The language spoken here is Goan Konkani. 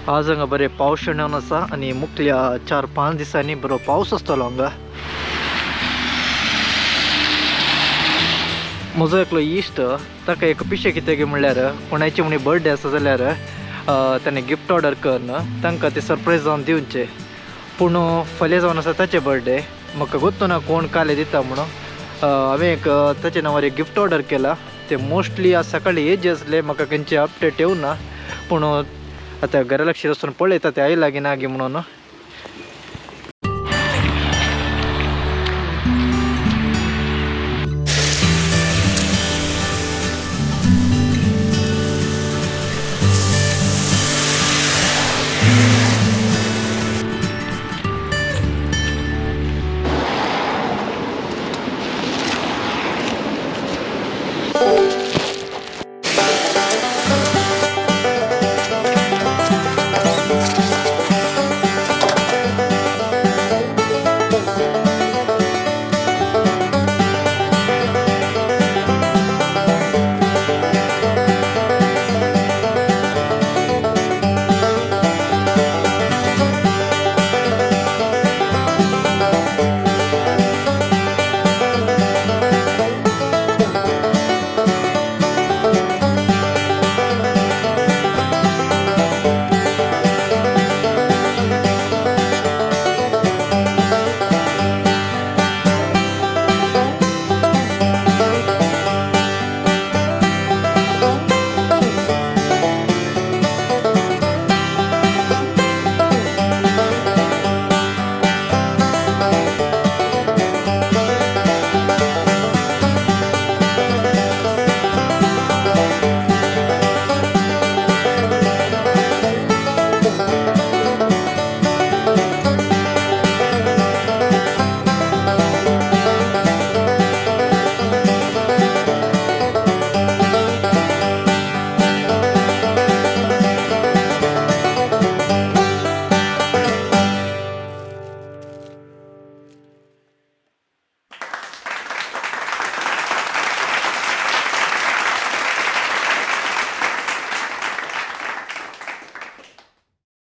आज हांगा बरें पावस येवन आसा आनी मुखल्या 4-5 दिसांनी बरो पावस आसतलो हांगा. म्हजो एकलो इश्ट ताका एक पिशें कितें म्हणल्यार कोणाची म्हणी बर्थडे आसा जाल्यार ताणें गिफ्ट ऑर्डर करून तांकां ते सरप्रायज जावन दिवचें. पूण फाल्यां जावन आसा ताचें बर्थडे, म्हाका गोत्तो ना कोण काले दिता म्हणून. हांवें एक ताचे नांवार एक गिफ्ट ऑर्डर केला. ते मोस्टली आज सकाळी येज आसले, म्हाका खंयचे अपडेट येवना. पूण आतां घरा लक्ष वचून पळयता ते आयला की ना गी म्हणून.